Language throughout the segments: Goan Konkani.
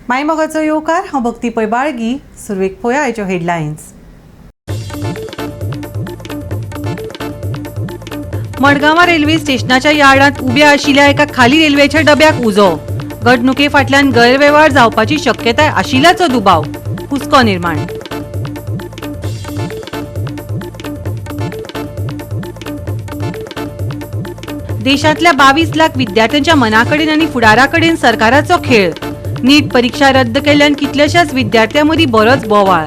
मायमोगाचो येवकार. हांव भक्ती पै बाळगी. सुरवेक पळोवया आयच्यो हेडलायन्स. मडगांवां रेल्वे स्टेशनाच्या यार्डांत उब्या आशिल्ल्या एका खाली रेल्वेच्या डब्याक उजो. घडणुके फाटल्यान गैरवेव्हार जावपाची शक्यताय आशिल्ल्याचो दुबाव. हुस्को निर्माण. देशांतल्या 22 लाख विद्यार्थ्यांच्या मनाकडेन आनी फुडाराकडेन सरकाराचो खेळ. नीट परीक्षा रद्द केल्ल्यान कितल्याशाच विद्यार्थ्यां मदीं बरोच बोवाळ.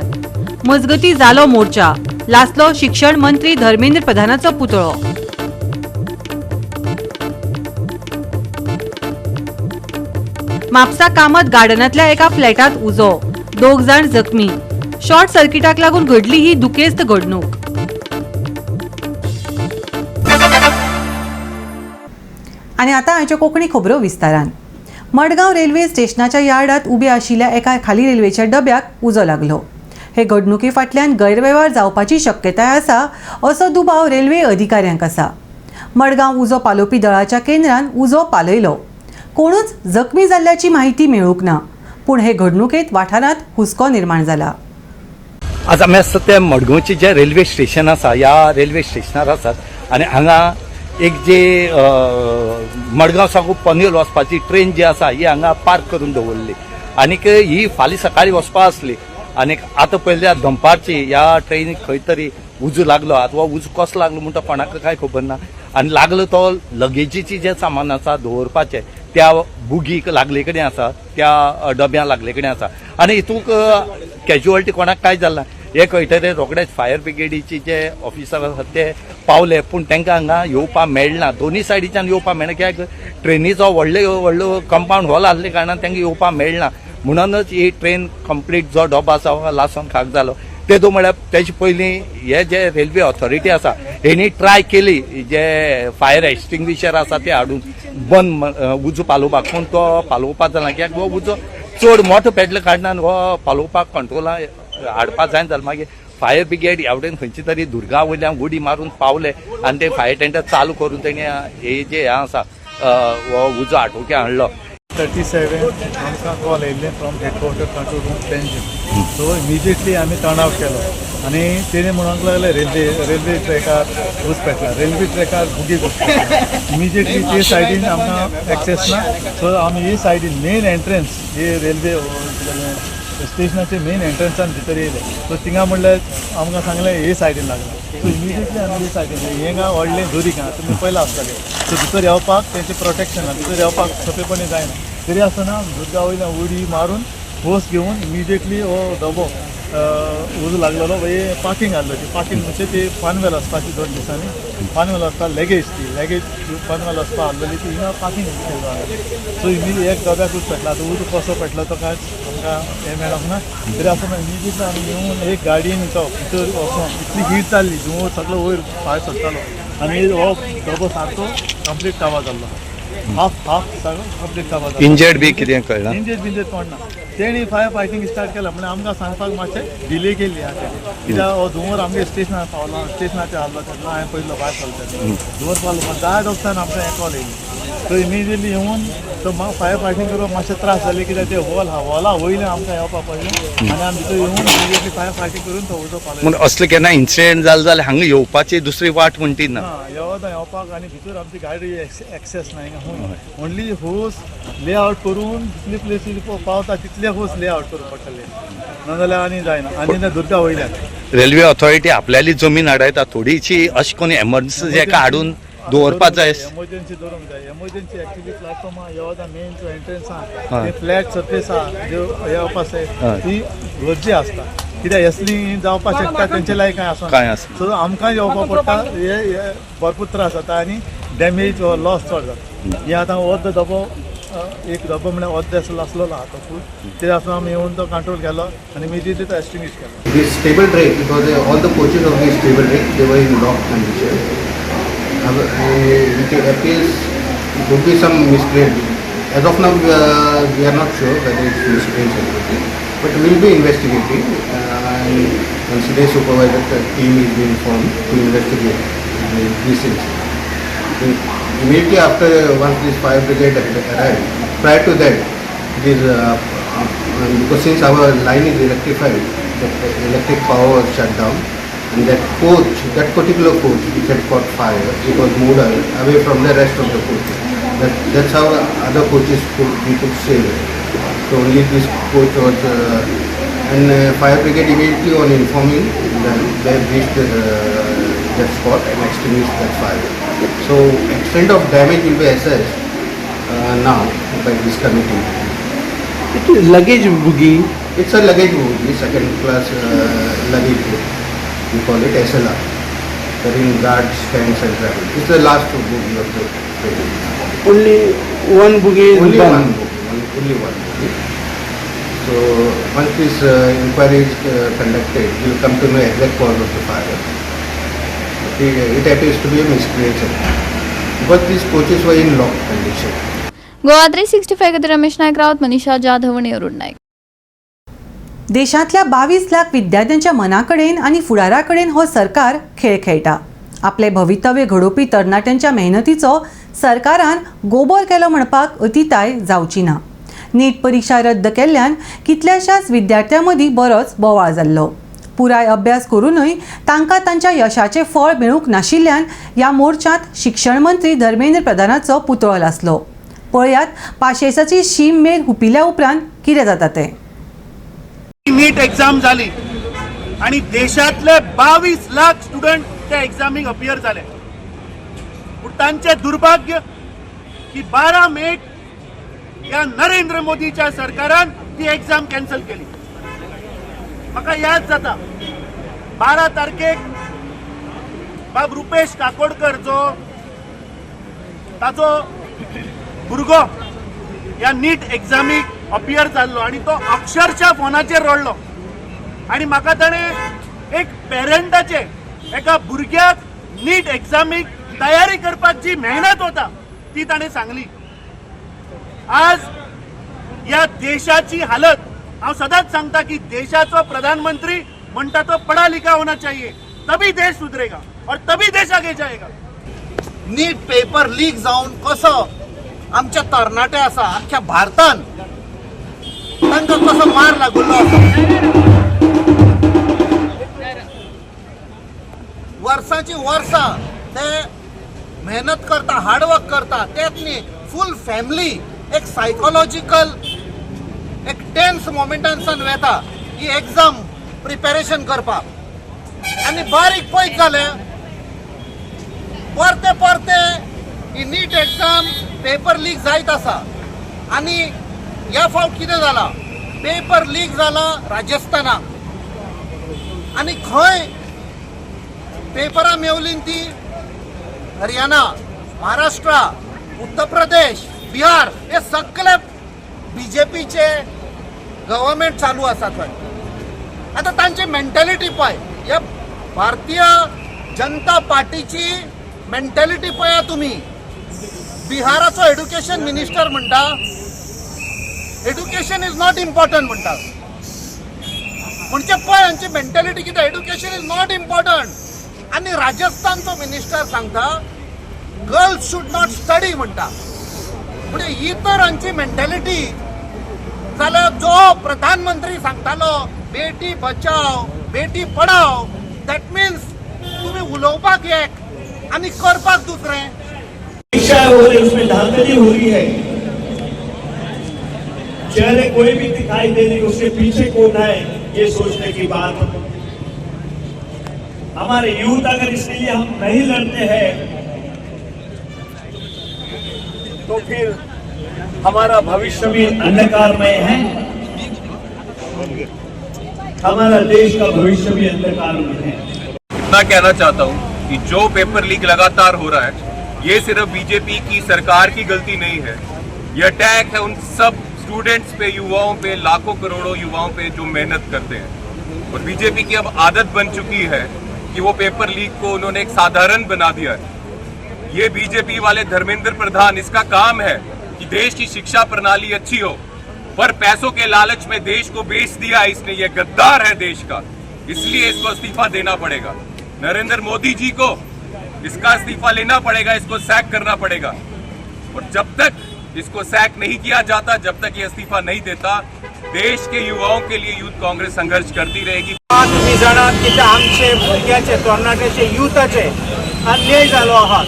मजगती जालो मोर्चा. लासलो शिक्षण मंत्री धर्मेंद्र प्रधानाचो पुतळो. म्हापसा कामत गार्डनांतल्या एका फ्लॅटात उजो. दोग जाण जखमी. शॉर्ट सर्किटाक लागून घडली ही दुखेस्त घडणूक. आनी आतां आयच्यो कोंकणी खबरो विस्तारान. मडगांव रेल्वे स्टेशनाच्या यार्डात उबे आशिल्ल्या एका खाली रेल्वेच्या डब्याक उजो लागलो. हे घडणुके फाटल्यान गैरवेव्हार जावपाची शक्यताय आसा असो दुबाव रेल्वे अधिकाऱ्यांक आसा. मडगांव उजो पालोवपी दळाच्या केंद्रान उजो पालयलो. कोणूच जखमी जाल्ल्याची माहिती मेळूंक ना, पूण हे घडणुकेत वाठारांत हुस्को निर्माण जाला. आज आमी आसा ते मडगांवचे जे रेल्वे स्टेशन आसा, ह्या रेल्वे स्टेशनार आसात आनी हांगा एक जे मडगांव साकून पनवेल वचपाची ट्रेन जी आसा ही हांगा पार्क करून दवरली आनीक ही फाल्यां सकाळी वचपा आसली. आनीक आतां पयल्या दनपारची ह्या ट्रेनीक खंय तरी उजो लागलो. आतां हो उजो कसो लागलो म्हणटा कोणाक कांय खबर ना. आनी लागलो तो लगेजीची जे सामान आसा दवरपाचें त्या बुगीक लागले कडेन आसा, त्या डब्या लागले कडेन आसा. आनी हितूंक कॅज्युअलिटी कोणाक कांय जालें ना हे कळटरे रोखडेच फायर ब्रिगेडीचे जे ऑफिसर आसात ते पावले, पूण तांकां हांगा येवपाक मेळना. दोनूय सायडीच्यान येवपाक मेळना कित्याक ट्रेनीचो व्हडलो व्हडलो कंपावंड हॉल आसले कारणान तांकां येवपाक मेळना. म्हणूनच ही ट्रेन कंप्लीट जो डबो आसा हो लासून खाक जालो. तेदो म्हळ्यार तेजे पयलीं हे जे रेल्वे ऑथॉरिटी आसा हेणी ट्राय केली जे फायर एक्सटिंग्विशर आसा ते हाडून बंद उजो पालोवपाक, पूण तो पालोवपाक जालें कित्याक हो उजो चड मोठो पेटल्या कारणान हो पालोवपाक कंट्रोला हाडपाक जायना जालें. मागीर फायर ब्रिगेड ह्या वटेन खंयची तरी दुर्गा वयल्यान उडी मारून पावले आनी ते फायर टेंडर चालू करून तेणी हे जे हें आसा हो उजो आटोक्या हाडलो. 37 आमकां कॉल येयल्ले from headquarter control room, Panjim. So immediately आमी टर्न आवट केलो आनी तेणी म्हणूंक लागले रेल्वे ट्रॅकार ऊस पेटला, रेल्वे ट्रॅकार बुगी घुसली. इमिजिएटली ते सायडीन आमकां एक्सेस ना, सो आमी ही सायडीन मेन एंट्रन्स ही रेल्वे स्टेशनाचे मेन एंट्रन्सान भितर येयले. सो थिंगा म्हणल्यार आमकां सांगलें हे सायडीन लागला. सो इमिजिएटली आमी हे सायडीन हें गांव व्हडलें दुरीग आहा, तुमी पयलां आसतलें. सो भितर येवपाक तेंचें प्रोटेक्शन आहा, भितर येवपाक सोंपेपणी जायना. तरी आसतना दुर्गा वयल्यान उडी मारून होस घेवन इमिजिएटली हो डबो उजो लागलेलो. पार्किंग आहलो ती पार्किंग म्हणजे ती पनवेल वचपाची, 2 दिसांनी पनवेल वचपा लगेज, ती लगेज पनवेल वचपा आहलेली, ती हिंगा पार्किंग. सो इमिजिएट एक डब्याक उजो पेटला. आतां उजो कसो पेटलो तो कांयच आमकां हें मेळोंक ना. तरी आसतना इमिजिएटली आमी येवन एक गाडयेन तो भितर वचोन इतली हीट जाल्ली, धुंवर सगळो वयर भायर सरतालो आनी हो डबो सारको कंप्लीट काबार जाल्लो, हाफ हाफ सगळो कंप्लीट काबार जाल्लो. इंजर्ड बी कितें कळना? इंजर्ड बिंजर्ड कोण ना. तेणी फायर फायटींग स्टार्ट केला म्हणजे आमकां सांगपाक मातशें डिले केली आहा तेणी, कित्याक हो धुंवर आमगे स्टेशनार पावलो. स्टेशनाचेर आहलो तेन्ना हांवें पयलो भायर सरलो तेन्ना धुंवर पावलो. जायत वचसान आमकां हें कॉल येयली. सो इमिजिएटली येवन तो फायर फायटींग करपाक मातशें त्रास जाले कित्याक ते हॉल आहा, हॉला वयल्यान आमकां येवपाक पडलें आनी आमी भितर येवन इमिजिएटली फायर फायटींग करून तो उजो पालयलो. पूण असलें केन्ना इन्सिडेंट जालें जाल्यार हांगा येवपाची दुसरी वाट म्हणटी ना. येवता येवपाक आनी भितर आमची गाडी एक्सेस ना हिंगा. ओनली होस लेआउट करून जितली प्लेसीर पावता तितले होस लेआउट करूंक पडटले, नाजाल्यार आनी जायना. आनी दुर्गा वयल्यान रेल्वे ऑथॉरिटी आपल्याली जमीन आडायता थोडीशी. अशें कोणी एमर्जन्सी हेका हाडून दवरपाक जाय. एमर्जन्सी दवरूंक जाय. एमर्जन्सी एक्चुअली प्लॅटफॉर्म आहा, येवता मेन जो एंट्रन्स आहा, ते फ्लॅट सरफेस आहा, ज्यो येवपा आसा ती गरजे आसता कित्याक असली जावपाक शकता, तेंचे लायक कांय आसना. कांय आसना. सो आमकां येवपाक पडटा. हे हे भरपूर त्रास जाता आनी डॅमेज वा लॉस चड जाता. हे आतां अर्द डबो, एक डबो म्हळ्यार अर्द आसलोलो आहा तो फूल. ते आसतना आमी येवन तो कंट्रोल केलो आनी इमिजिएटली तो एक्सटिंग्विश केलो. This stable rake, it was all the coaches of this stable rake, they were in locked condition. And it appears it could be some miscreant. As of now, we are not sure whether it's miscreants or something, but we will be investigating. And incident supervisor team is being formed to investigate this incident. Immediately after, once this fire brigade had arrived, prior to that, this Because since our line is electrified, that electric power was shut down, and that coach, that particular coach which had caught fire, it was moved away from the rest of the coaches. That's how other coaches could, we could save it. So only this coach was, and fire brigade immediately on informing them, they reached that spot and extinguished that fire. So extent of damage will be assessed now by this committee. It is luggage bogie. It's a luggage bogie, second class luggage bogie. We call it SLR. Wherein guards, stands and travel. It's the last bogie of the train. Only one bogie is Only done. one bogie, only one bogie. So once this inquiry is conducted, we'll come to know exact cause of the fire. But it appears to be a miscreation. But these coaches were in locked condition. Goa 365 खातीर रमेश नायक रावत, मनीषा जाधव आनी अरुण नायक. देशांतल्या 22 लाख विद्यार्थ्यांच्या मना कडेन आनी फुडारा कडेन हो सरकार खेळ खेळटा. आपलें भवितव्य घडोवपी तरणाट्यांच्या मेहनतीचो सरकारान गोबर केलो म्हणपाक अतिताय जावची ना. नीट परिक्षा रद्द केल्ल्यान कितल्याशाच विद्यार्थ्यां मदीं बरोच बोवाळ जाल्लो. पुराय अभ्यास करूनय तांकां तांच्या यशाचें फळ मेळूंक नाशिल्ल्यान ह्या मोर्चांत शिक्षण मंत्री धर्मेंद्र प्रधानाचो पुतळो लासलो. पळयात पाशेसाची शीम मेर हुपिल्या उपरांत कितें जाता तें. नीट एक्झाम झाली आणि देशातले 22 लाख स्टुडंट त्या एक्झामीक अपियर झाले. पूण तांचे दुर्भाग्य की 12 मेक या नरेंद्र मोदीच्या सरकारान ती एक्झाम कॅन्सल केली. म्हाका याद जाता, 12 तारखेक बाब रुपेश काकोडकर, जो ताचो भुरगो ह्या नीट एक्झामीक अपियर जाल्लो आनी तो अक्षरशः फोनाचेर रडलो आनी म्हाका ताणें एक पेरंटाचे एका भुरग्याक नीट एक्झामीक तयारी करपाक जी मेहनत वता ती ताणें सांगली. आज या देशाची हालत, हांव सदांच सांगता की देशाचो प्रधानमंत्री म्हणटा तो पढ़ा लिखा होना चाहिए, तभी देश सुधरेगा और तभी देश आगे जाएगा. नीट पेपर लीक जावन कसो आमच्या तरणाटे आसा अख्ख्या भारतान, तांकां कसो मार लागुल्लो आसा. वर्साची वर्सां ते मेहनत करता, हार्डवर्क करता. तेच न्ही, फूल फॅमिली एक सायकोलॉजिकल एक टेन्स मोमेंटानसान वेता ही एक्झाम प्रिपेरेशन करपाक. आनी बारीक पळयत जाल्यार परते परते ही नीट एक्झाम पेपर लीक जायत आसा. आनी ह्या फावट कितें जाला, पेपर लीक जाला राजस्थानाक आनी खंय पेपरां मेवली ती हरियाणा, महाराष्ट्र, उत्तर प्रदेश, बिहार हे सगळे बीजेपीचे गव्हर्मेंट चालू आसा थंय. आतां तांची मेंटेलिटी पळय, ह्या भारतीय जनता पार्टीची मेंटेलिटी पळया तुमी. बिहाराचो एड्युकेशन मिनिस्टर म्हणटा, education is not important म्हणटा. म्हणजे पळय हांची मेंटेलिटी कितें, education is not important. आनी राजस्थानचो मिनिस्टर सांगता, girls should not study म्हणटा. म्हणजे ही तर हांची मेंटेलिटी जाल्यार जो प्रधानमंत्री सांगतालो बेटी बचाव बेटी पढाव, that means तुम्ही उलोवपाक एक आनी करपाक दुसरें. परीक्षा हो रही, उसमें धांधली हो रही है. चेहरे कोई भी दिखाई दे रही, उसके पीछे कौन है, ये सोचने की बात. हमारे यूथ, अगर इसके लिए हम नहीं लड़ते हैं तो फिर हमारा भविष्य भी अंधकारमय है, हमारा देश का भविष्य भी अंधकार में है. इतना कहना चाहता हूं कि जो पेपर लीक लगातार हो रहा है, ये सिर्फ बीजेपी की सरकार की गलती नहीं है. ये अटैक है उन सब स्टूडेंट्स पे, युवाओं पे, लाखों करोड़ों युवाओं पे जो मेहनत करते हैं. और बीजेपी की अब आदत बन चुकी है कि वो पेपर लीक को उन्होंने एक साधारण बना दिया है. ये बीजेपी वाले धर्मेंद्र प्रधान, इसका काम है कि देश की शिक्षा प्रणाली अच्छी हो, पर पैसों के लालच में देश को बेच दिया इसने. ये गद्दार है देश का, इसलिए इसको इस्तीफा देना पड़ेगा. नरेंद्र मोदी जी को इसका इस्तीफा लेना पड़ेगा, इसको सैक करना पड़ेगा. और जब तक इसको सैक नहीं किया जाता, जब तक ये इस्तीफा नहीं देता, देश के युवाओं के लिए यूथ कांग्रेस संघर्ष करती रहेगी। तुम्ही जाणात की ते आमचे भुरग्याचे, तरणाट्याचे, युथाचे अन्याय जालो आहा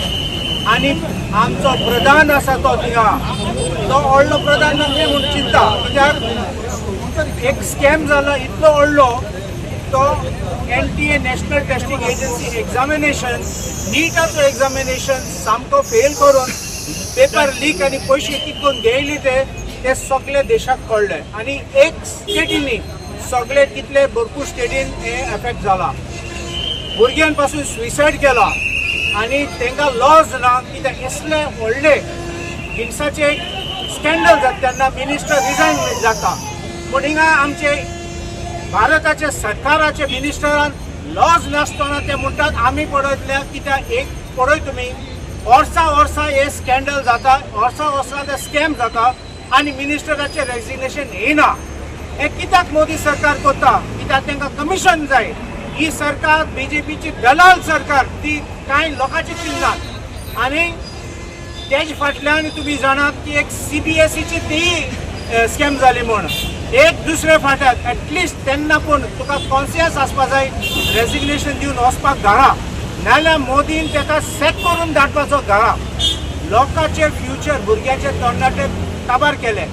आनी आमचो प्रधान आसा तो थिंगा तो व्हडलो प्रधानमंत्री म्हूण चिंता, कित्याक एक स्कॅम जाला इतलो व्हडलो तो NTA national testing agency examination, निटाचो examination सामको फेल करून पेपर लीक आनी पयशे कितकून घेयले ते सगळे देशाक कळ्ळे आनी एक स्टेटींनी सगळे कितले भरपूर स्टेटीन हे एफेक्ट जाला। भुरग्यां पासून सुसायड केला आनी तांकां लॉज ना, कित्याक असले व्हडले हिंसाचे स्कॅन्डल जाता तेन्ना मिनिस्टर रिजायन जाता, पूण हिंगा आमचे भारताचे सरकाराचे मिनिस्टरान लॉज नासतना ते म्हणटात आमी पडयतले, कित्याक एक पळय तुमी वर्सां वर्सां हे स्कॅन्डल जाता, वर्सां वर्सां ते स्कॅम जाता आनी मिनिस्टराचे रेजिग्नेशन येना। हे कित्याक मोदी सरकार करता? कित्याक तांकां कमिशन जाय। ही सरकार बीजेपीची दलाल सरकार, ती कांय लोकांची चिंतनात आनी तेज फाटल्यान तुमी जाणात की एक CBSEची तीय स्कॅम जाली म्हूण एक दुसरे फाट्याक एटलिस्ट तेन्ना पूण तुका कॉन्सियस आसपा जाय, रेजिग्नेशन दिवन वचपाक घरा, नाजाल्यार मोदीन ताका सॅक करून धाडपाचो घरा। लोकांचे फ्युचर, भुरग्याचे तरणाटे काबार केले।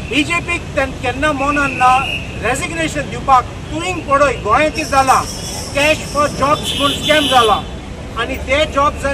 बीजेपीक केन्ना मनान ना रेजिग्नेशन दिवपाक। तुवें पळय गोंयांत कितें जालां, कॅश फॉर जॉब्स म्हूण स्कॅम जाला आनी ते जॉब्स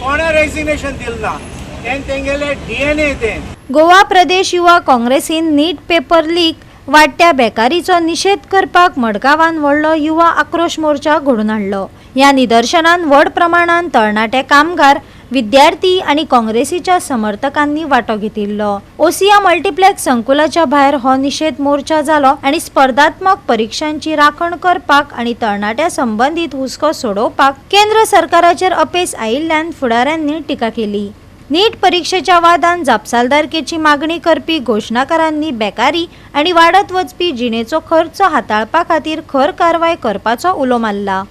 कोणें रेजिग्नेशन दिलें ना, तेंगेले DNA ते। गोवा प्रदेश युवा काँग्रेसीन नीट पेपर लीक वाडट्या बेकारीचो निशेध करपाक मडगांवान व्हडलो युवा आक्रोश मोर्चा घडोवन हाडलो। ह्या निदर्शनान व्हड प्रमाणान तरणाटे कामगार, विद्यार्थी आनी काँग्रेसीच्या समर्थकांनी वांटो घेतिल्लो। ओसिया मल्टिप्लेक्स संकुलाच्या भायर हो निशेध मोर्चा जालो आनी स्पर्धात्मक परिक्षांची राखण करपाक आनी तरणाट्या संबंदीत हुस्को सोडोवपाक केंद्र सरकाराचेर अपेस आयिल्ल्यान फुडाऱ्यांनी टिका केली। नीट परीक्षेच्या वादान जापसालदारकेची मागणी करपी घोशणाकारांनी बेकारी आनी वाडत वचपी जिणेचो खर्च हाताळपा खातीर खर कारवाय करपाचो उलो मारला।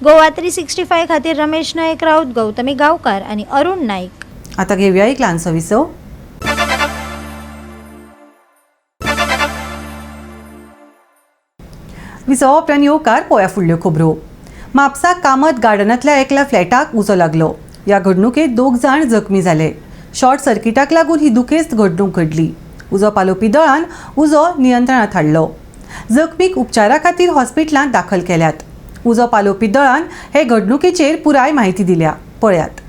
गोवा 365 खातीर रमेश नायक राऊत, गौतमी गावकर आणि अरुण नाईक। आता घेऊया एक ल्हानसो विसव। विसवा उपरांत येवकार पोया फुडल्यो खबरो। म्हापसा कामत गार्डनांतल्या एकल्या फ्लॅटाक उजो लागलो। ह्या घडणुकेत 2 जाण जखमी जाले। शॉर्ट सर्किटाक लागून ही दुखेस्त घडणूक घडली। उजो पालोवपी दळान उजो नियंत्रणात हाडलो। जखमीक उपचारा खातीर हॉस्पिटलांत दाखल केल्यात। उजो पालोवपी दळान हे घडणुकेचेर पुराय माहिती दिल्या, पळयात।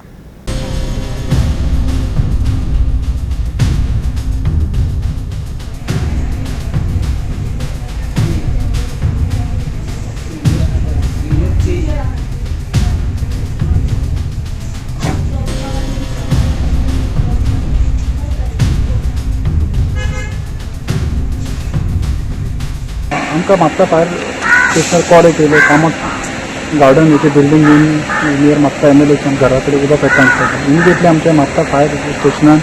आमकां म्हापसा फायर स्टेशनार कॉल येयले, कामत गार्डन हेची बिल्डींग नियर म्हापसा MLA घरा कडेन उदक पेट्टा। इमिजिएटली आमच्या म्हापसा फायर स्टेशनान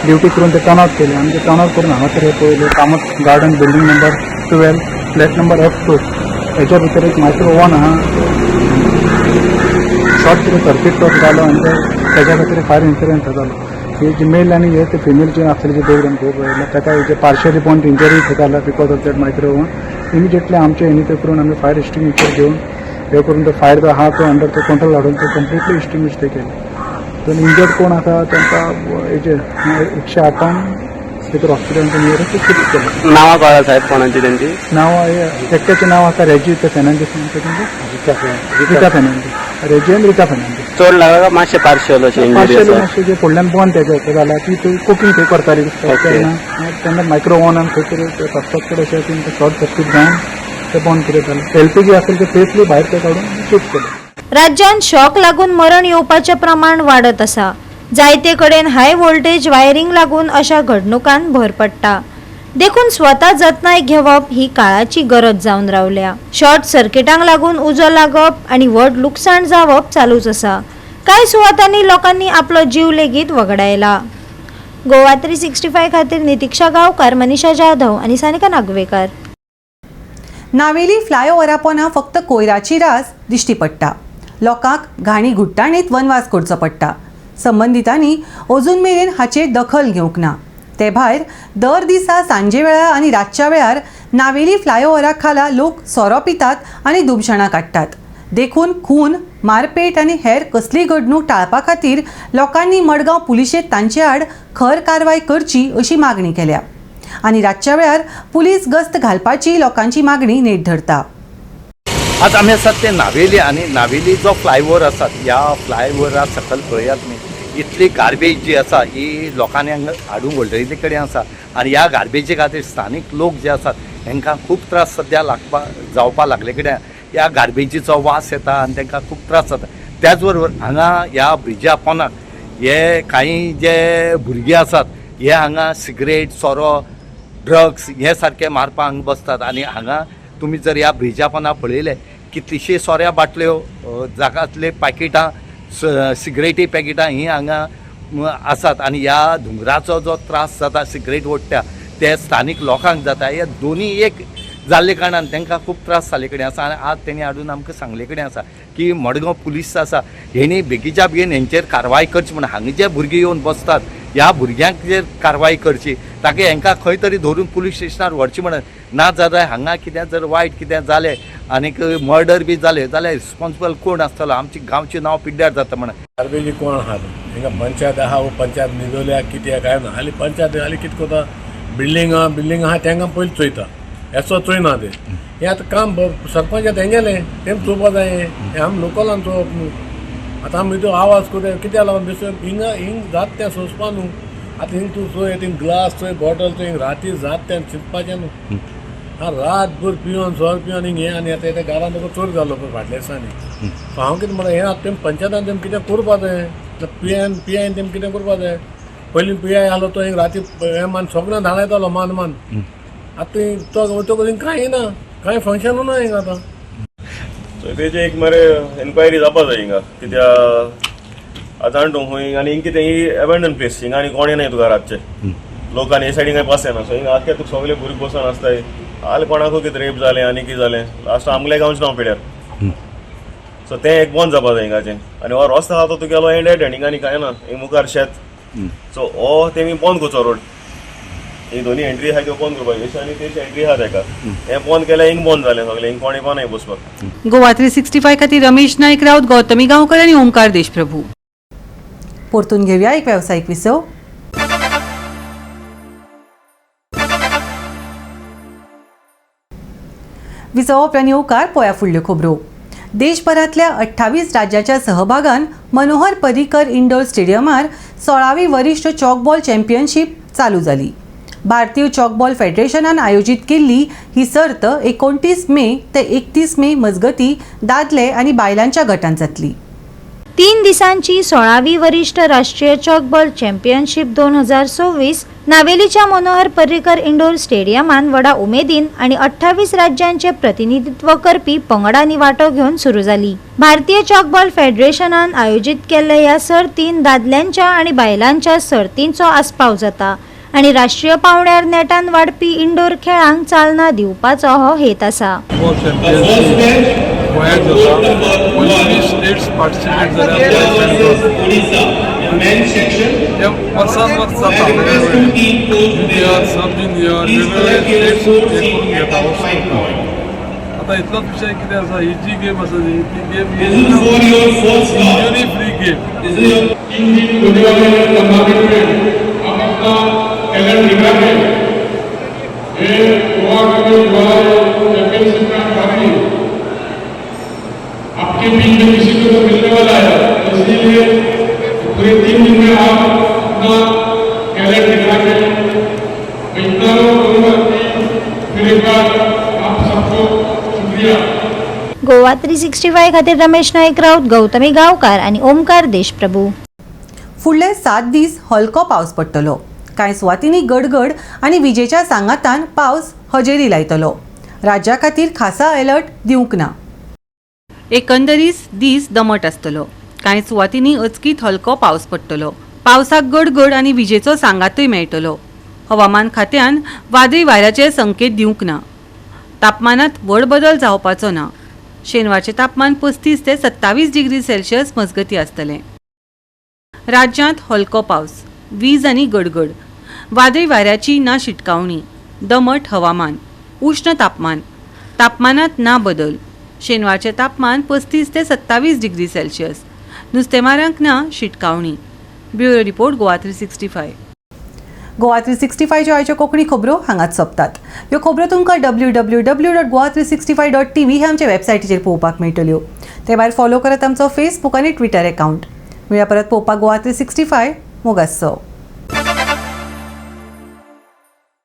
ड्युटी करून ते टर्न आवट केले आनी ते टर्न आवट करून हांगासर हे पळयले Kamat garden building number 12 flat number F2 हेच्या भितर एक मायक्रो ओवन आहा, शॉर्ट कितें सर्कीट तो जालो आनी तेच्या खातीर फायर इन्सिडंट जालो। हे जे मेल आनी हे ते फिमेल जे आसले जे दोग जाण पळयले ताका जे पार्शियली बर्न इंजरी जाला because of that micro oven. Immediately आमचे हेणी ते करून आमी फायर एक्सटिंग्विशर घेवन हे करून तो फायर जो आहा तो अंडर तो कंट्रोल हाडून तो कंप्लिटली एक्सटिंग्विश ते केले। तर इंजर्ड कोण आसा तांकां हेजे 108 भितर हॉस्पिटलान नियरेस्ट शिफ्ट केले। नांवां कळ्ळा साहेब कोणाची तेंची? नांवां एकट्याचें नांव आसा रेजी फेर्नांडीस, रिता फेर्नांडीस, रेजी आनी रिता फेर्नांडीस। चड लागला मातशें पार्शियल अशें? पार्शियल मातशें जे फुडल्यान बंद तेजें जाल्यार ती थंय कुकींग थंय करताली तेन्ना तेन्ना मायक्रो ओवनान खंय तरी सस्पेक्टेड अशें शॉर्ट सर्कीट जावन ते बंद कितें जालें। LPG आसलें ते सेफली भायर ते काडून शिफ्ट केलें। राज्यांत शॉक लागून मरण येवपाचें प्रमाण वाडत आसा। जायते कडेन हाय व्होल्टेज वायरींग लागून अशा घडणुकांत भर पडटा। देखून स्वता जतनाय घेवप ही काळाची गरज जावन रावल्या। शॉर्ट सर्किटांक लागून उजो लागप आनी व्हड लुकसाण जावप चालूच आसा। कांय सुवातांनी लोकांनी आपलो जीव लेगीत वगडायला। गोवा 365 खातीर नितिक्षा गांवकार, मनीषा जाधव आनी सानिका नागवेकर। नावेली फ्लायओव्हरा पोना फक्त कोयराची रास दिश्टी पडटा। लोकांक घाणी घुट्टाणीत वनवास करचो पडटा। संबंदितांनी अजून मेरेन हाचेर दखल घेवंक ना। ते भायर दर दिसा सांजे वेळार आनी रातच्या वेळार नावेली फ्लायओव्हरा खाला लोक सोरो पितात आनी धुमशणां काडटात. देखून खून, मारपेट आनी हेर कसलीय घडणूक टाळपा खातीर लोकांनी मडगांव पुलिशेंत तांचे आड खर कारवाय करची अशी मागणी केल्या आनी रातच्या वेळार पुलीस गस्त घालपाची लोकांची मागणी नेट धरता. आज आमी आसात ते नावेली आनी नावेली जो फ्लायओवर आसा ह्या फ्लायओवरा सकयल पळयात तुमी इतली गार्बेज जी आसा ही लोकांनी हांगा हाडून वडयल्ले कडेन आसा आनी ह्या गार्बेजी खातीर स्थानीक लोक जे आसात हेंकां खूब त्रास सद्या लागपा जावपा लागले कडेन ह्या गार्बेजीचो वास येता आनी तांकां खूब त्रास जाता. त्याच बरोबर हांगा ह्या ब्रिजा पोंदाक हे कांय जे भुरगे आसात हे हांगा सिगरेट, सोरो, ड्रग्स हे सारके मारपाक हांगा बसतात आनी हांगा तुमी जर ह्या ब्रिजा पोंदा पळयले कितलीशी सोऱ्या बाटल्यो, जागांतले पॅकेटां, सिगरेटी पॅकेटां हीं हांगा आसात आनी ह्या धुंवराचो जो त्रास जाता सिगरेट ओडटा ते स्थानीक लोकांक जाता. हे दोनी एक जाल्ले कारणान तांकां खूब त्रास जाल्ले कडेन आसा आनी आज तेणी हाडून आमकां सांगले कडेन आसा की मडगांव पुलीस आसा हेणी बेगीच्या बेगीन हेंचेर कारवाय करची म्हण हांगा जे भुरगे येवन बसतात ह्या भुरग्यांचेर कारवाय करची, ताकी हेंकां खंय तरी धरून पुलीस स्टेशनार व्हरची म्हणून. ना जाल्यार हांगा कितें जर वायट कितें जालें आनीक मर्डर बी जालें जाल्यार रिस्पोन्सिबल कोण आसतलो, आमची गांवचें नांव पिड्ड्यार जाता म्हणून. गार्बेजी कोण आहा हिंगा पंचायत आहा वो पंचायत निजोल्या कित्याक काय ना हाली पंचायत हाली कितें करता बिल्डींग आहा, बिल्डींग आहा तेंकां पयलीं चोयता येसो चोयना ते. हें आतां काम सरपंच तेंगेलें तेम चोवपा जाय, हें आमी लोकलान चोवप न्हू. आतां आमी तो आवाज करता कित्याक लागून बेश्टे हिंगा हिंग जात तें सोंसपा न्हू. आतां हिंग तूं चोय थिंग ग्लास चोय बॉटल चोय हिंग राती जात तें चिंतपाचें न्हू. आं रातभर पिवन सोर पिवन हिंग हें आनी आतां तें घरान तुका चोर जालो पळय फाटल्या दिसांनी. सो हांव कितें म्हणटा हें आतां तेम पंचायतान तेम कितें करपा जाय, पी आयन पी आयन तेम कितें करपा जाय. पयलीं पी I आसलो तो हिंग राती हें मान सगळें धांवडायतालो मान मान. आतां तो वतकच हिंग कांय ना, कांय फंक्शनू ना हिंग आतां. सो तेजी एक मरे एन्क्वायरी जावपा जाय हिंगा, कित्याक आतां जाण तूं खंय आनी हिंग कितें ही एबेंडन प्लेस, हिंगा आनी कोण येनाय तुका रातचे लोक आनी हे सायडीन कांय पास येना. सो हिंगा आख्खे तुका सगळे भुरगे बसून आसताय, हाल कोणाकूय कितें रेप जालें आनी कितें जालें लास्ट आमगेल्या गांवचें नांव पिड्यार. सो तें एक बंद जावपा जाय हिंगाचें. आनी हो रस्तो आहा तो तुगेलो एंड एड हिंगा आनी कांय ना, हिंग मुखार शेत. सो हो तेमी बंद करचो रोड, ही दोनी एंट्री आहा त्यो बंद करपाक, अशी आनी तेशी एंट्री आहा तेका. हें बंद केल्यार हिंग बंद जालें सगळें, हिंग कोण येवपा नाय बसपाक. गोवा 365 खातीर रमेश नायक राऊत, गौतमी गांवकर आनी ओमकार देशप्रभू. परतून घेवया एक वेवसायीक विसव. विसवा उपरांत येवकार पळया फुडल्यो खबरो. देशभरांतल्या 28 राज्याच्या सहभागान मनोहर पर्रीकर इंडोर स्टेडियमार 16वी वरिश्ठ चॉकबॉल चॅम्पियनशीप चालू जाली. भारतीय चॉकबॉल फेडरेशनान आयोजीत केल्ली ही सर्त 29 मे ते 31 मे मजगती दादले आनी बायलांच्या गटांत जातली. 3 दिसांची 16वी वरिश्ठ राष्ट्रीय चॉकबॉल चॅम्पियनशीप 2026 नावेलीच्या मनोहर पर्रीकर इंडोर स्टेडियमान व्हडा उमेदीन आनी 28 राज्यांचे प्रतिनिधित्व करपी पंगडांनी वांटो घेवन सुरू जाली. भारतीय चॉकबॉल फेडरेशनान आयोजीत केल्ल्या ह्या सर्तीन दादल्यांच्या आनी बायलांच्या सर्तींचो आस्पाव जाता आनी राष्ट्रीय पावंड्यार नेटान वाडपी इंडोर खेळांक चालना दिवपाचो हो हेत आसा. चॅम्पियनशीप गोंयांत जाता, 25 स्टेट्स पार्टिसिपेट जाल्या. ते वर्सान वर्स जाता, ज्युनियर, सब ज्युनियर वेगवेगळे स्टेट्स हे करून घेता, वस्तू. आतां इतलोच विशय कितें आसा, ही जी गेम आसा न्ही ती गेम इंजुरी फ्री गेम. 3 दिन होने वाले टूर्नामेंट में आप अपना टैलेंट दिखा के ये गोवा के गोवा चैंपियनशिप का ट्रॉफी आपके बीच में किसी को तो मिलने वाला है, इसीलिए पूरे 3 दिन में आप अपना टैलेंट दिखा के मैं इतना कहूँगा कि फिर एक बार आप सबको शुक्रिया. गोवा 365 खातीर रमेश नाईक राऊत, गौतमी गांवकार आनी ओमकार देशप्रभू. फुडले 7 दीस हलको पावस पडटलो. कांय सुवातींनी गडगड आनी विजेच्या सांगातान पावस हजेरी लायतलो. राज्या खातीर खासा अलर्ट दिवंक ना. एकंदरीत दीस दमट आसतलो. कांय सुवातींनी अचकीत हलको पावस पडटलो. पावसाक गडगड आनी विजेचो सांगातूय मेळटलो. हवामान खात्यान वादळी वाऱ्याचे संकेत दिवंक ना. तापमानांत व्हड बदल जावपाचो ना. शेनवारचें तापमान 35 ते 27 डिग्री सेल्सियस मजगतीं आसतलें. राज्यांत हलको पावस, वीज आनी गडगड. वादळी वाऱ्याची ना शिटकावणी. दमट हवामान. उश्ण तापमान. तापमानात ना बदल. शेनवारचें तापमान 35 ते 27 डिग्री सेल्सियस. नुस्तेमारांक ना शिटकावणी. Bureau report, Goa 365. Goa 365च्यो आयच्यो कोंकणी खबरो हांगाच सोंपतात. ह्यो खबरो तुमकां www.goa365.tv ह्या आमच्या वेबसायटीचेर पळोवपाक मेळटल्यो. ते भायर फॉलो करात आमचो फेसबूक आनी ट्विटर एकावंट. मेळया परत पळोवपाक गोवा 365. मोगासो.